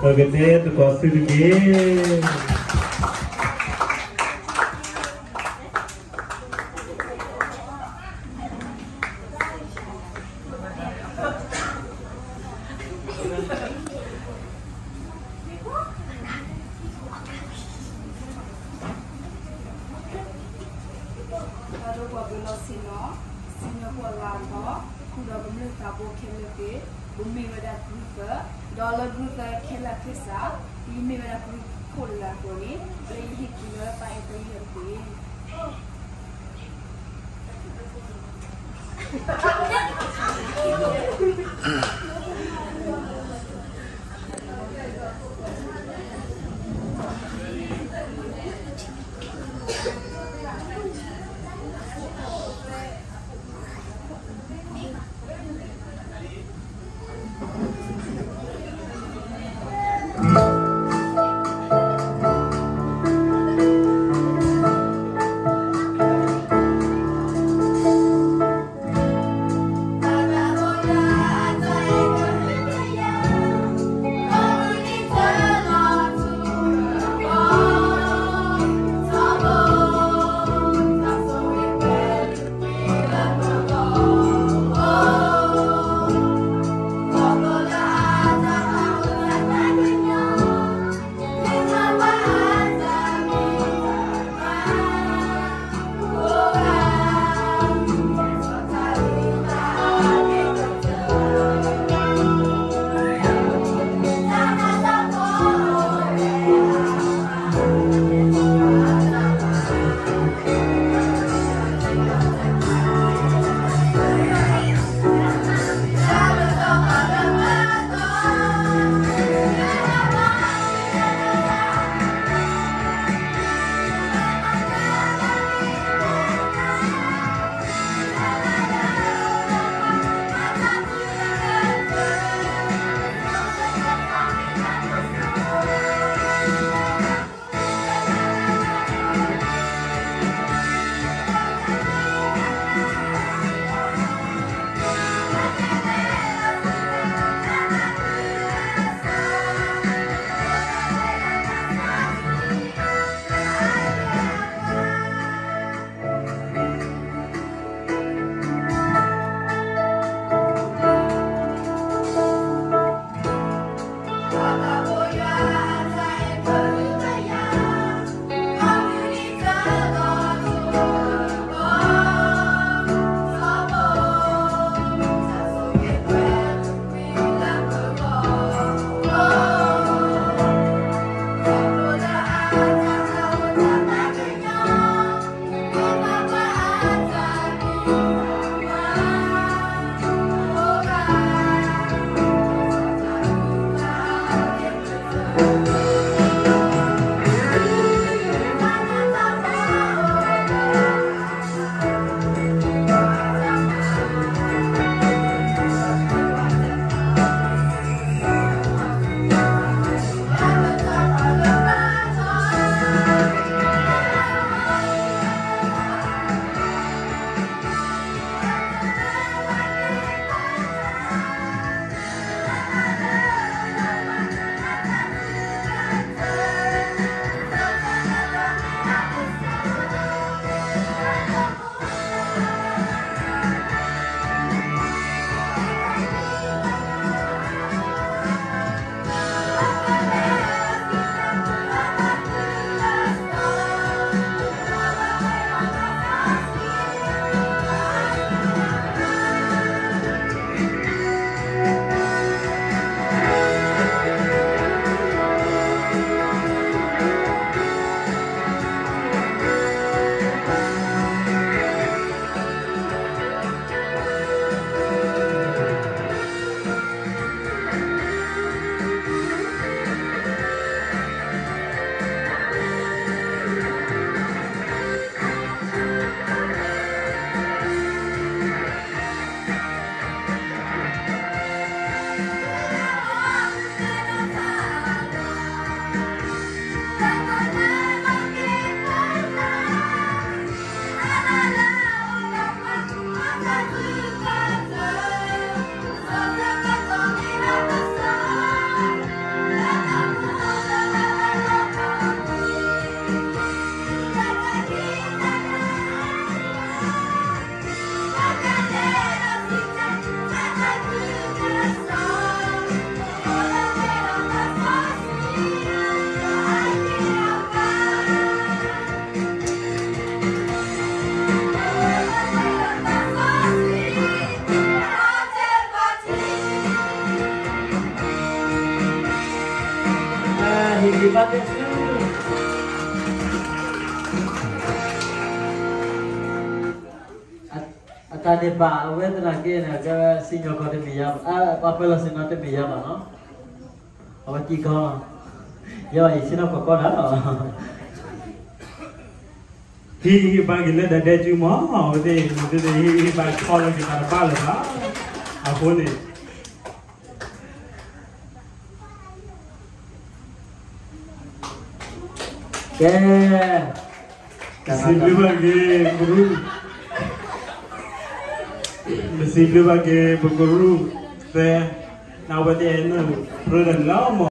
ပကတဲသကိးဆူတက့ၢ်. တၢ်ဒိၣ်ပှၤဘှံးလီၤဆ့ၣ်နီၤ, စံၣ်ညီၣ်ကွီၢ်လၤအသီ, ဃုာ်ဒီးကမျၢၢ်သးဘိခဲလၢာ်သ့ၣ်, ပမ့ၢ်ဝဲဒၣ်ကရူၢ်သၢ, ဒီးလၢကရူၢ်သၢခဲလၢာ်ခဲဆ့, ပမ့ၢ်ဝဲဒၣ်ကရူၢ်ခိၣ်လၢအသိးန့ၣ်, လၢယဟ့ၣ်က့ၤလၢပၢ်အဲၣ်တယုၢ်တက့ၢ်. အတၢ်န့ၣ်ဘၣ်အဝဲသနာ်က့န့ၣ် ကစံၣ်ညီၣ်ကွီၢ်တမ့ၢ်ယၤ, ပှၤပၢၤလီၢ်ဆ့ၣ်နီၤတမ့ၢ်ယၤဘၣ်နီၤ, အဝဲကံကီ, ယဲဘၣ်ယဆ့ၣ်နီၤကွီၢ်ကီၢ်နၤလီၤ. ဟ့ၣ်ဂံၢ်ဟ့ၣ်ဘါက့ၤလၢတၢ်ဒဲးကၠူမး, အဝဲသ့ၣ်မ့ၢ်သ့ၣ်ဟ့ၣ်ဂံၢ်ဟ့ၣ်ဘါထီလီၤက့ၤတၢ်တဘၣ်လၢၤဘၣ်, အဃိန့ၣ် ကဲ, စံးဘျုးဘၣ်က့ၤပကရူၢ်, ပစံးဘျုးဘၣ်က့ၤပကရူၢ်သဲ, နဝဲသ့ၣ်အဲၣ်နုၢ်ပြၢတၢ်န့ၣ်လီၤ.